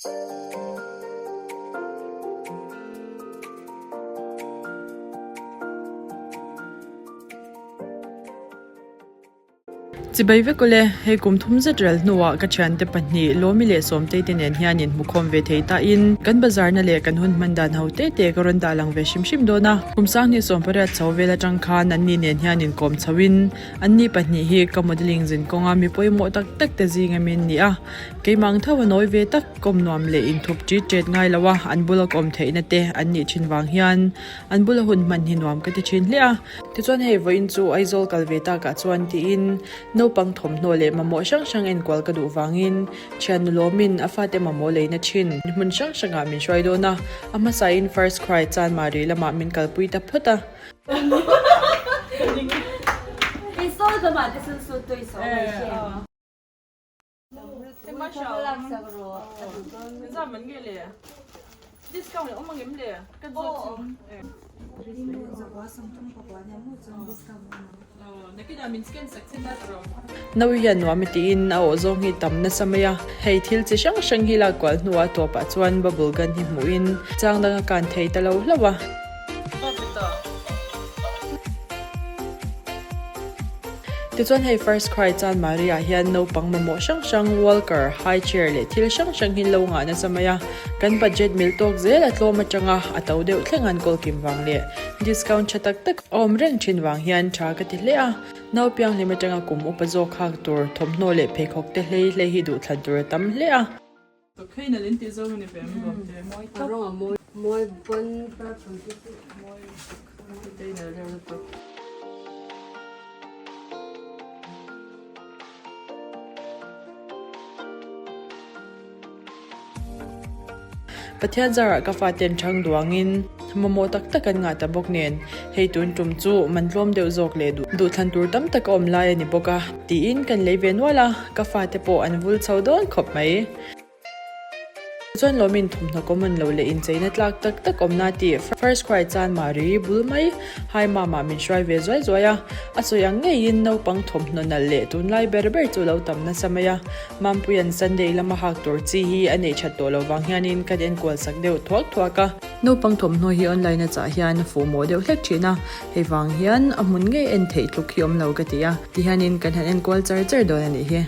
Chibai vek ule, hei kum thum zet ral hnuah ka thiante pahnih Lawmi leh Sawmtei te nen hian inhmukhawm ve thei ta in kan bazarna leh kan hun hman dan ho te te ka rawn dah lang ve hrim hrim dawn a. Kum sanghnih sawmpariat chho vel atang khan anni nen hian inkawm chho in anni pahnih hi ka modelling zin kawnga mi pawimawh tak tak te zing a min ni a. Keimah ang tho a nawi ve tak kawm nuam leh inthup ṭit ṭet ngai lo a an bula ka awm theihna te an nih ṭhin vang hian an bula hun hman hi nuam ka ti ṭhin hle a. Tichuan hei vawiin chu Aizawl kal ve takah chuan tiin naupang thawmhnaw leh mamawh hrang hrang enkual ka duh vangin thiannu lawmin a fate mamawh leina thin hmun hrang hrangah min hruai dawn a, a hmasain First Cry Chanmari lamah min kalpui ta phawt a. Nawi hian nuam i tiin a awh zawng hi tam nasa mai a, hei thil chi hrang hrang hi lak kual hnuah tawpah chuan bubble gun hi hmuhin chang dang a kan thei ta lo hlauh a. Tichuan hei First Cry chan Maria hian naupang mamawh hrang hrang walker, high chair leh thil hrang hrang hi lo ngah nasa mai a, kan budget mil tawk zel a tlawm atanga a to deuh thleng an kawl kim vang leh discount tha tak tak a awm reng thin vang hian tha ka ti hle a, naupianghlim atanga kum upa zawk hak tur thawmhnaw leh pheikhawk te hlei hlei hi duhthlan tur a tam hle a. Pathian zarah ka faten thang duangin mamawh tak tak an ngah ta bawk nen, hei tun tum chu man tlawm deuh zawk leh duhthlan tur tam tak a awm lai a ni bawk a tiin kan lei ve nual a, ka fate pawh an vul chho dawn khawp mai. Chuan lawmin thawmhnaw common lo leh incheina tlak tak tak awmna tih First Cry chan Mari bul mai Hi Mama min hruai ve zuai zuai a, a sawi ang ngeiin naupang thawmhnaw nalh leh tunlai ber ber chu lo tam nasa mai a, Mampuia'n Sunday lama hak tur chi hi a neih that tawh lo vang hianin kan enkual sak deuh thuak thuak a. Naupang thawmhnaw hi online a chah hian a fuh mawh deuh hlek thin a, hei vang hian a hmun ngei en theih tluk hi awm lo ka ti a, tihianin kan han enkual char char dawn a nih hi.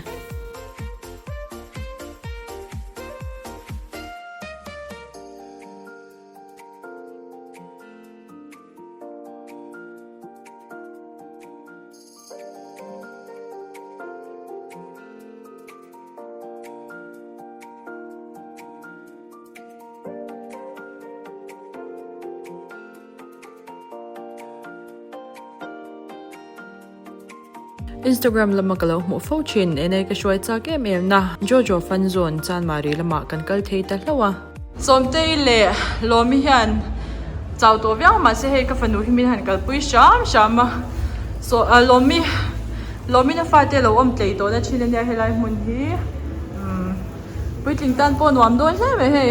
Instagram lama ka lo hmuh fo thin enei ka hruai chak em em na Jojo Fun Zone Chanmari lamah kan kal thei ta hlauh a. Sawmtei leh Lawmi hian chau tawh viau mahse hei ka fanu hi min han kalpui hram hram a saw Lawmi Lawmin a fate lo awm tlei tawhna thin ania helai hmun hi umm puitling tan pawh nuam dawn hle mai hei.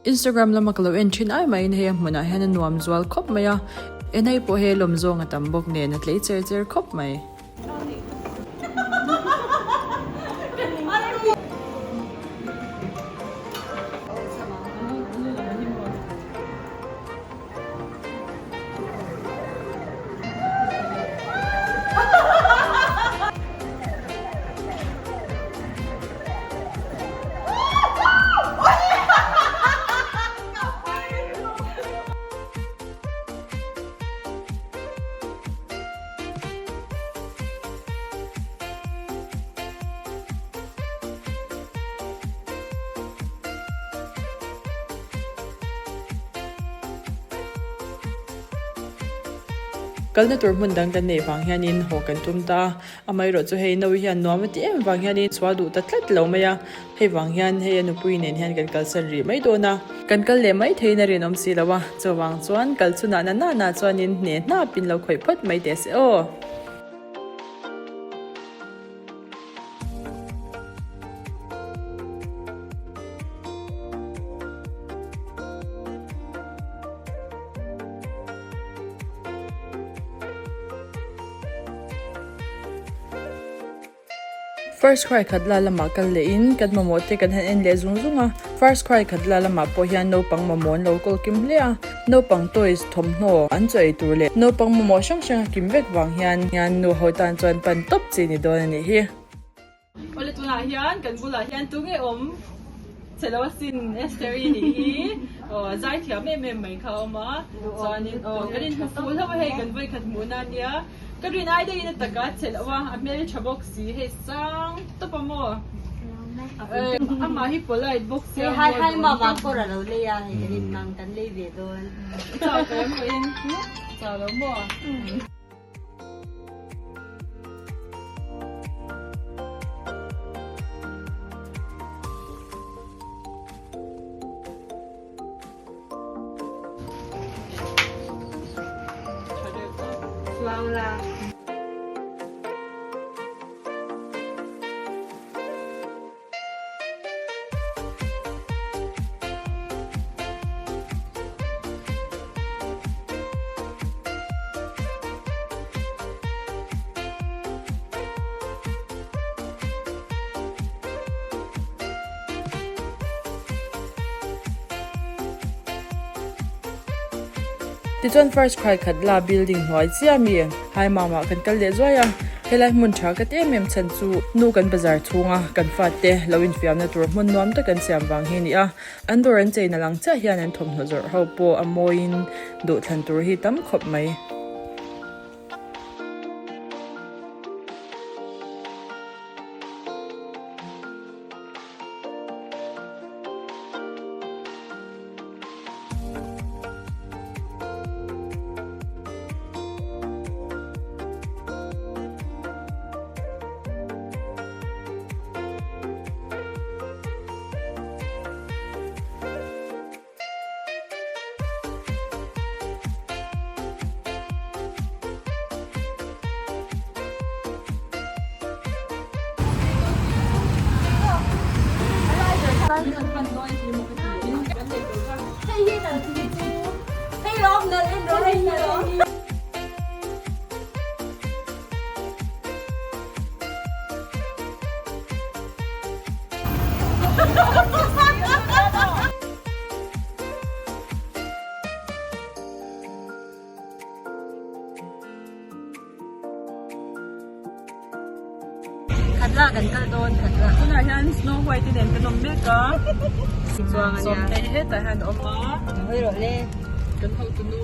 Instagram lama ka lo en thin ai maiin hei a hmunah hian a nuam zual khawp mai a. Enei pawh he lawm zawng a tam bawk nen a tlei cher cher khawp mai. Kalna tur hmun dang kan neih vang hianin haw kan tum ta a, amaherawh chu hei Naui hian nuam a ti em vang hianin chhuah duh ta tlat lo mai a. Hei vang hian hei a nupui nen hian kan kalsan rih mai dawn a. Kan kal leh mai theiin a rinawm si lo a, chuvang chuan kal chhunah na nana chuanin hne hnapin lo khawih phawt mai teh se aw. First Cry Khatla lamah kal leh in kan mamawh te kan han en leh zung zung a. First Cry Khatla lamah pawh hian naupang mamawh an lo kawl kim hle a. Naupang toys thawmhnaw an chaw ei tur leh naupang mamawh hrang hrang a kim vek vang hian hian nu ho tan chuan pan tawp chi ni dawn a nih hi. Awle tunah hian kan bulah hian tunge awm che lo asin Esther-i nih hi aw zaithiam em em mai kha a awm a chuanin aw kan inhmu fuh hlauh a hei kan vawikhat hmuhna ania ka rin ai deuhin a taka che loh a a hmel tha bawk si hei sang tawp a maw amah hi polite bawk sia Hei hai hai mama kawr a lo lei a hei kan inhmang kan lei ve dawn. Chau ka em pawhin chau lo maw. Tichuan First Cry khat la building hnuai chiah mi hai mamah kan kal leh zuai a, helai hmun tha ka ti em em chhan chu nu kan bazar chhunga kan fate lo infiamna tur hmun nuam tak an siam vang hi a ni a, an dawr an cheina lang chiah hian an thawmhnaw zawrh ho pawh a mawiin duhthlan tur hi tam khawp mai. Khatla kan kal dawn khatla. Tunah hian snow white te nen kan awm mek a. Chuang ania. Sawmtei hetah hian a awm a. Hawi rawh le. Kan hotu nu.